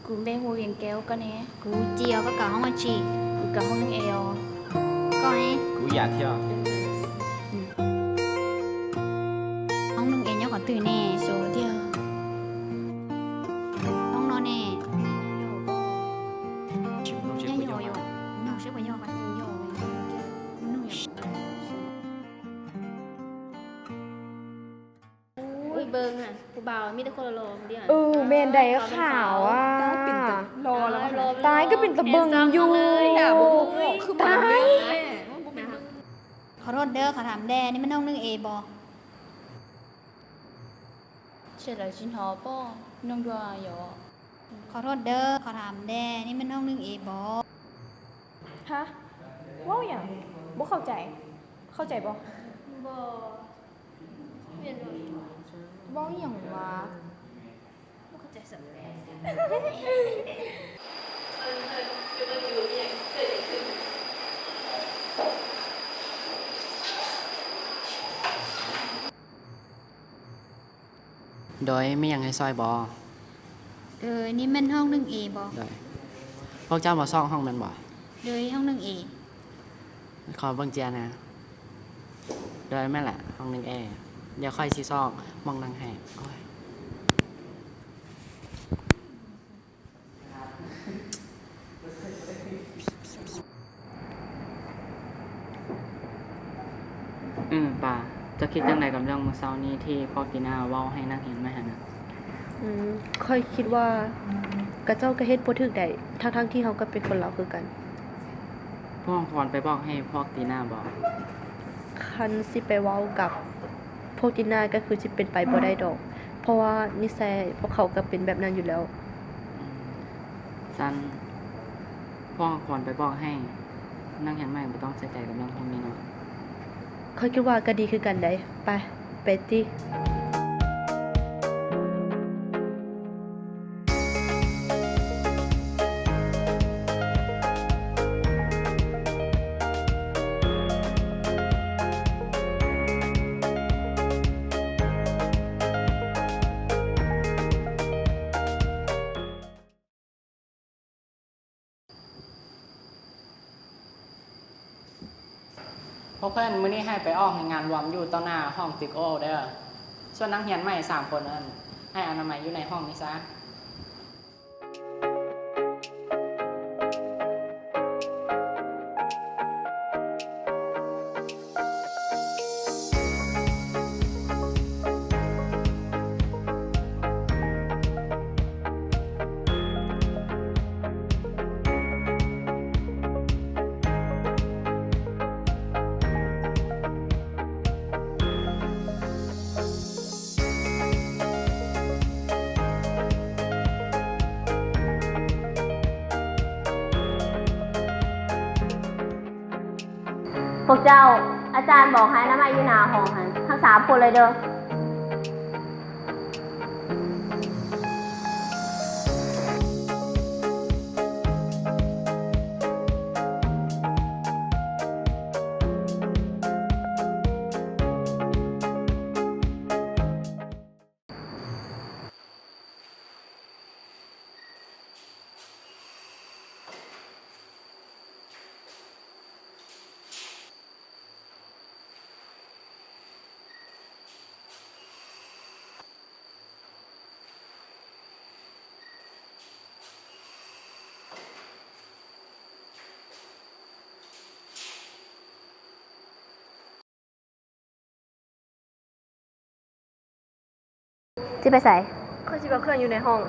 ကူແມ່ງຫູວຽງແກ້ວກະແນ່. ກູເຈຍວກະກະຫ້ອງອາຊີ. ກູກະຫ້ອງໜຶ່ງເອ. ກະແນ່. ກູຢາທຽວ. ຫ້ອງໜຶ່ງເອ ຍອກກະຕື້ແນ່. ໂຊທຽວ. ຫ້ອງນອນແນ່. ຍອກ. ອຸ້ຍ ເບິ່ງຫັ້ນ ຜູ້ບ່າວມີແຕ່ຄົນຫຼໍ່ໆດຽວ. ເອີ ແມ່ນໃດ໋ ຂາວອະ. ຕາຍ ເປັນຕາຫຼໍ່ແລ້ວ. ຕາຍ ກະເປັນຕາເບິ່ງຢູ່. ຕາຍ. ຂໍໂທດເດີ ຂໍຖາມແດ່ ນີ້ແມ່ນຫ້ອງໜຶ່ງເອບໍ່? ເສຍແລ້ວຊິເນາະ ບໍ່ນ້ອງດວງອາຍ. ຂໍໂທດເດີ ຂໍຖາມແດ່ ນີ້ແມ່ນຫ້ອງໜຶ່ງເອບໍ່? ຮະ? ເວົ້າຫຍັງ? ບໍ່ເຂົ້າໃຈ. ເຂົ້າໃຈບໍ່? ບໍ່. ເວົ້າອີ່ຫຍັງວະ? ບໍ່ເຂົ້າໃຈສຳ. ໂດຍ ມີຫຍັງໃຫ້ຊ່ອຍບໍ່? ໂດຍ ນີ້ແມ່ນຫ້ອງໜຶ່ງເອບໍ່? ໂດຍ ພວກເຈົ້າມາຊອກຫ້ອງແມ່ນບໍ່? ໂດຍ ຫ້ອງໜຶ່ງເອ. ຂໍເບິ່ງເຈ້ຍແດ່. ໂດຍ ແມ່ນແຫຼະ ຫ້ອງໜຶ່ງເອ. ດຽວຂ້ອຍຊິຊອກໝ່ອງນັ່ງໃຫ້. ໂອ້ຍ. ອືມ ປາ ເຈົ້າຄິດຈັ່ງໃດກັບເລື່ອງມື້ເຊົ້ານີ້ທີ່ພວກຕີນາເວົ້າໃຫ້ນັກຮຽນໃໝ່ຫັ້ນນະ? ອືມ ຂ້ອຍຄິດວ່າເຂົາເຈົ້າກະເຮັດບໍ່ຖືກໃດ ທັງໆທີ່ເຮົາກະເປັນຄົນລາວຄືກັນ. ພວກຂອງຄວນໄປບອກໃຫ້ພວກຕີນາບໍ່? ຄັນຊິໄປເວົ້າກັບພວກຕີນາກະຄືຊິເປັນໄປບໍ່ໄດ້ດອກ ເພາະວ່ານິໄສພວກເຂົາກະເປັນແບບນັ້ນຢູ່ແລ້ວ. ຊັ້ນ ພວກເຮົາຄວນໄປບອກໃຫ້ນັກຮຽນໃໝ່ບໍ່ຕ້ອງໃສ່ໃຈກັບເລື່ອງພວກນີ້ເນາະ. ຂ້ອຍຄິດວ່າກະດີຄືກັນໃດ໋. ໄປ ໄປຕິ. ພວກເພິ່ນ ມື້ນີ້ໃຫ້ໄປອອກໃນງານລວມຢູ່ຕໍ່ໜ້າຫ້ອງຕຶກໂອເດີ. ສ່ວນນັກຮຽນໃໝ່ສາມຄົນນັ້ນ ໃຫ້ອະນາໄມຢູ່ໃນຫ້ອງນີ້ຊະ. ພວກເຈົ້າ, ອາຈານບອກໃຫ້ອະນາໄມຢູ່ໜ້າຫ້ອງຫັ້ນ ທັງສາມຄົນເລີຍເດີ. ຊິໄປໃສ? ຂ້ອຍຊິເອົາເຄື່ອງຢູ່ໃນຫ້ອງ.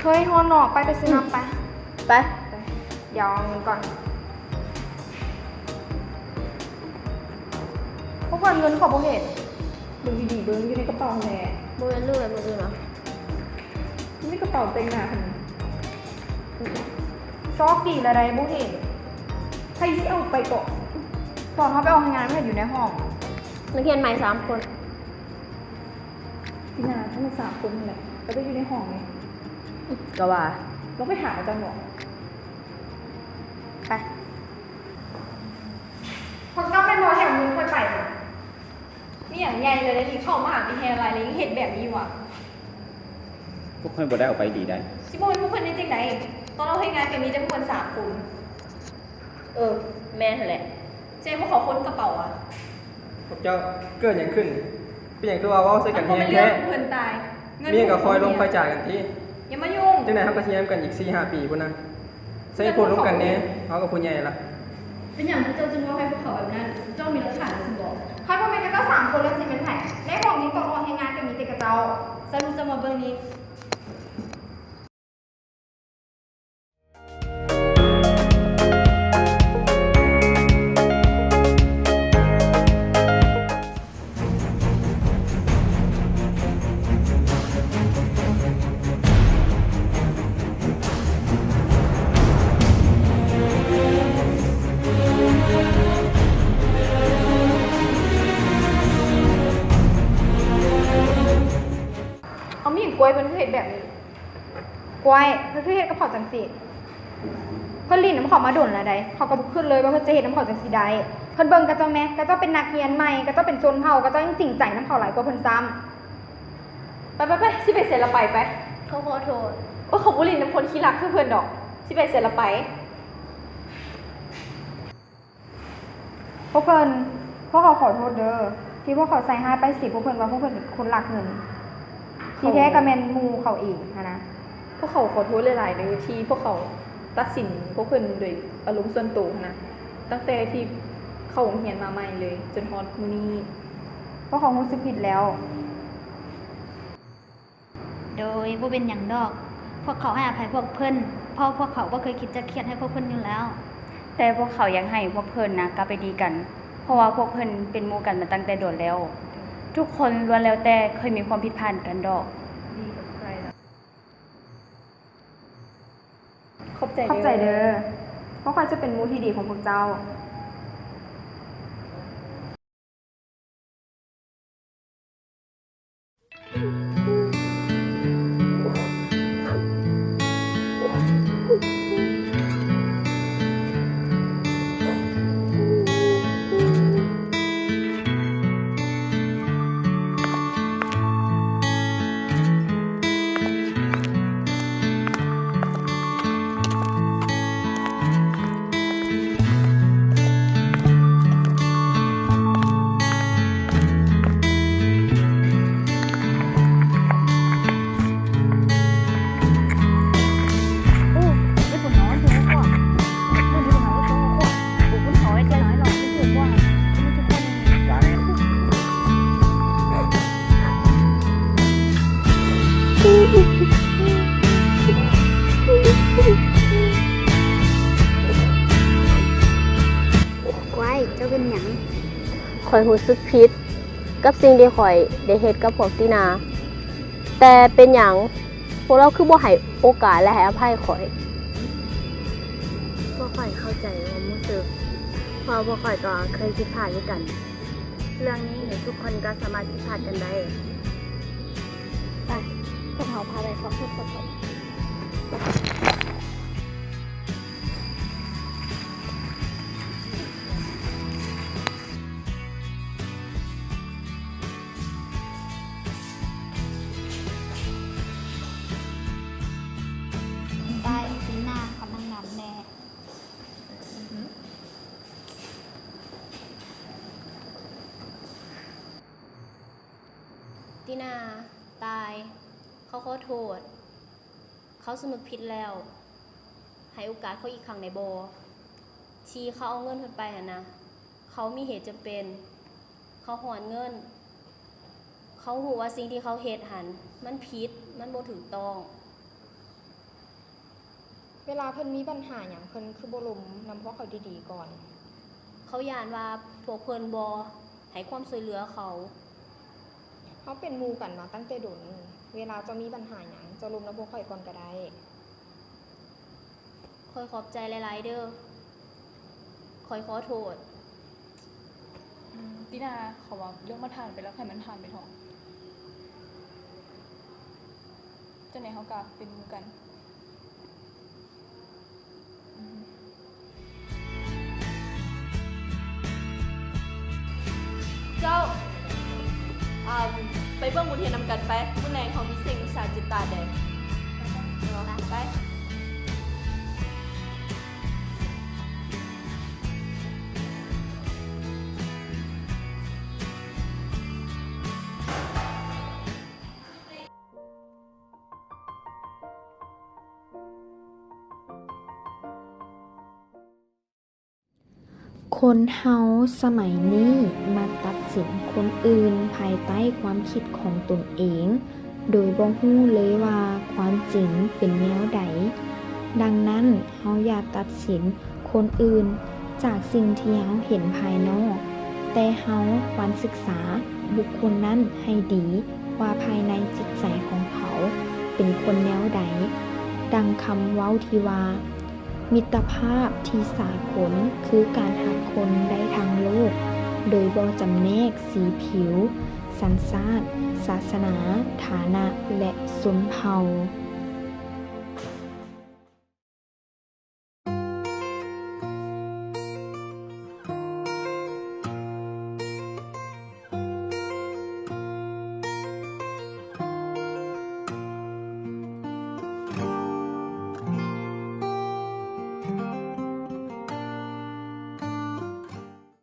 ເຮີ້ຍ ຮ້ອນເນາະ ໄປ ໄປຊື້ນ້ຳໄປ. ໄປ ດຽວເອົາເງິນກ່ອນ. ພວກເພິ່ນ ເງິນຂ້ອຍບໍ່ເຫັນ. ເບິ່ງດີໆ ເບິ່ງຢູ່ໃນກະເປົາແຫຼະ. ບໍ່ແມ່ນເລື່ອງອັນອື່ນຫວາ? ຢູ່ໃນກະເປົາແຕ່ງໜ້າຫັ້ນ. ຊອກດີແລ້ວໃດ໋ ບໍ່ເຫັນ. ໃຜຊິເອົາໄປເກາະ? ຕອນເຮົາໄປອອກແຮງງານ ມັນກໍຢູ່ໃນຫ້ອງ ນັກຮຽນໃໝ່ສາມຄົນ. ຕິນາ ເຮົາມີສາມຄົນນີ້ແຫຼະ ແລ້ວກໍຢູ່ໃນຫ້ອງນີ້. ກໍວ່າ ລອງໄປຖາມເຂົາເຈົ້າເນາະ. ໄປ. ພວກເຈົ້າແມ່ນບໍ່ແຖວມື້ຂ້ອຍໄປນະ? ມີຫຍັງໃຫຍ່ເລີຍ ເຂົ້າມະຫາວິທະຍາໄລແລ້ວຍັງເຮັດແບບນີ້ຢູ່ຫວາ? ພວກຂ້ອຍບໍ່ໄດ້ເອົາໄປດີໃດ໋. ຊິບໍ່ແມ່ນພວກເພິ່ນໄດ້ຈັ່ງໃດ? ຕອນອອກແຮງງານກໍມີແຕ່ພວກເພິ່ນສາມຄົນ. ເອີ ແມ່ນຫັ້ນແຫຼະ. ໃຊ່ພວກເຂົາຄົນກະເປົາຫວາ? ພວກເຈົ້າເກີດຫຍັງຂຶ້ນ? ເປັນຫຍັງຄືວ່າເວົ້າໃສ່ກັນແຮງແທ້? ເພິ່ນຕາຍ ມີຫຍັງກໍຄ່ອຍລົມຄ່ອຍຈາກັນຕິ. ຢ່າມາຫຍຸ້ງ. ຈັ່ງໃດເຮົາກໍຊິຢູ່ນຳກັນອີກສີ່ຫ້າປີພຸ້ນນະ. ໃຊ້ຜົນລົມກັນແດ່ ເຮົາກໍຜູ້ໃຫຍ່ລະ. ເປັນຫຍັງພວກເຈົ້າຈຶ່ງເວົ້າໃຫ້ພວກເຂົາແບບນັ້ນ? ເຈົ້າມີຫຼັກຖານແລ້ວຊັ້ນບໍ? ຄັນບໍ່ແມ່ນເຈົ້າສາມຄົນແລ້ວຊິແມ່ນໃຜ? ໃນຫ້ອງນີ້ຕອນອອກແຮງງານກໍມີແຕ່ເຈົ້າ. ສະຫຼຸບເຈົ້າມາເບິ່ງນີ້. ເອົາ ມີຫຍັງກ້ວຍ ເພິ່ນຄືເຮັດແບບນີ້? ກ້ວຍ ເພິ່ນຄືເຮັດກັບເຂົາຈັ່ງຊີ້? ເພິ່ນຫຼິ້ນນຳເຂົາມາດົນແລ້ວໃດ໋ ເຂົາກໍບໍ່ຄິດເລີຍວ່າເພິ່ນຈະເຮັດນຳເຂົາຈັ່ງຊີ້ໄດ້. ເພິ່ນເບິ່ງຂະເຈົ້າແມ້ ຂະເຈົ້າເປັນນັກຮຽນໃໝ່ ຂະເຈົ້າເປັນຊົນເຜົ່າ ຂະເຈົ້າຍັງຈິງໃຈນຳເຂົາຫຼາຍກວ່າເພິ່ນຊ້ຳ. ໄປໆໆ ຊິໄປໃສລະໄປໄປ. ເຂົາຂໍໂທດ. ໂອ້ຍ ເຂົາບໍ່ຫຼິ້ນນຳຄົນຂີ້ລັກຄືເພິ່ນດອກ. ຊິໄປໃສລະໄປ. ພວກເພິ່ນ ພວກເຂົາຂໍໂທດເດີ ທີ່ພວກເຂົາໃສ່ຮ້າຍປ້າຍສີພວກເພິ່ນວ່າພວກເພິ່ນເປັນຄົນລັກເງິນ ທີ່ແທ້ກໍແມ່ນໝູ່ເຂົາເອງຫັ້ນນະ. ພວກເຂົາຂໍໂທດຫຼາຍໆເດີ ທີ່ພວກເຂົາຕັດສິນພວກເພິ່ນໂດຍອາລົມສ່ວນໂຕຫັ້ນນະ ຕັ້ງແຕ່ທີ່ເຂົ້າໂຮງຮຽນມາໃໝ່ເລີຍ ຈົນຮອດມື້ນີ້. ພວກເຂົາຮູ້ສຶກຜິດແລ້ວ. ໂດຍ ບໍ່ເປັນຫຍັງດອກ. ພວກເຂົາໃຫ້ອະໄພພວກເພິ່ນ ເພາະພວກເຂົາບໍ່ເຄີຍຄິດຈະຄຽດໃຫ້ພວກເພິ່ນຢູ່ແລ້ວ. ແຕ່ພວກເຂົາຢາກໃຫ້ພວກເພິ່ນນະກັບໄປດີກັນ ເພາະວ່າພວກເພິ່ນເປັນໝູ່ກັນມາຕັ້ງແຕ່ດົນແລ້ວ. ທຸກຄົນລ້ວນແລ້ວແຕ່ເຄີຍມີຄວາມຜິດພາດກັນດອກ. ຂອບໃຈເດີ. ພວກຂ້ອຍຈະເປັນໝູ່ທີ່ດີຂອງພວກເຈົ້າ. ກວາຍ ເຈົ້າເປັນຫຍັງ? ຂ້ອຍຮູ້ສຶກຜິດກັບສິ່ງທີ່ຂ້ອຍໄດ້ເຮັດກັບພວກຕີນາ. ແຕ່ເປັນຫຍັງພວກລາວຄືບໍ່ໃຫ້ໂອກາດ ແລະ ໃຫ້ອະໄພຂ້ອຍ? ພວກຂ້ອຍເຂົ້າໃຈຄວາມຮູ້ສຶກ ເພາະພວກຂ້ອຍກໍເຄີຍຜິດພາດຄືກັນ. ເລື່ອງນີ້ທຸກຄົນກໍສາມາດຜິດພາດກັນໄດ້. ໄປ ພວກເຮົາພາໄປຂໍໂທດ ຂໍໂທດ. ໄປ ປີໜ້າເຂົານັ່ງນຳແດ່. ຕີນາ, ຕາຍ, ເຂົາຂໍໂທດ. ເຂົາສຳນຶກຜິດແລ້ວ. ໃຫ້ໂອກາດເຂົາອີກຄັ້ງໄດ້ບໍ່? ທີ່ເຂົາເອົາເງິນເພິ່ນໄປຫັ້ນນະ, ເຂົາມີເຫດຈຳເປັນ. ເຂົາຮ້ອນເງິນ. ເຂົາຮູ້ວ່າສິ່ງທີ່ເຂົາເຮັດຫັ້ນມັນຜິດ, ມັນບໍ່ຖືກຕ້ອງ. ເວລາເພິ່ນມີບັນຫາຫຍັງ ເພິ່ນຄືບໍ່ລົມນຳພວກເຂົາດີໆກ່ອນ? ເຂົາຢ້ານວ່າພວກເພິ່ນບໍ່ໃຫ້ຄວາມຊ່ວຍເຫຼືອເຂົາ. ເຮົາເປັນໝູ່ກັນມາຕັ້ງແຕ່ດົນ. ເວລາເຈົ້າມີບັນຫາຫຍັງ ເຈົ້າລົມນຳພວກຂ້ອຍກ່ອນກໍໄດ້. ຂ້ອຍຂອບໃຈຫຼາຍໆເດີ. ຂ້ອຍຂໍໂທດ. ຕີໜ້າເຂົາວ່າເລື່ອງມາທານໄປແລ້ວ ໃຫ້ມັນຜ່ານໄປເຖາະ. ຈັ່ງໃດເຮົາກໍເປັນໝູ່ກັນ. ເຈົ້າ ອາ ໄປເບິ່ງບົດຮຽນນຳກັນໄປ. ມື້ແລງເຮົາມີເສັງວິຊາຈິດຕາແດງ. ໄປ. ຄົນເຮົາສະໄໝນີ້ມັກຕັດສິນຄົນອື່ນພາຍໃຕ້ຄວາມຄິດຂອງຕົນເອງ ໂດຍບໍ່ຮູ້ເລີຍວ່າຄວາມຈິງເປັນແນວໃດ. ດັ່ງນັ້ນ, ເຮົາຢ່າຕັດສິນຄົນອື່ນຈາກສິ່ງທີ່ເຮົາເຫັນພາຍນອກ, ແຕ່ເຮົາຄວນສຶກສາບຸກຄົນນັ້ນໃຫ້ດີວ່າພາຍໃນຈິດໃຈຂອງເຂົາເປັນຄົນແນວໃດ. ດັ່ງຄຳເວົ້າທີ່ວ່າ, ມິດຕະພາບທີ່ສາກົນຄືການຮັກຄົນໄດ້ທັງໂລກ, ໂດຍບໍ່ຈຳແນກສີຜິວ, ສັນຊາດ, ສາສະໜາ, ຖານະ ແລະ ຊົນເຜົ່າ.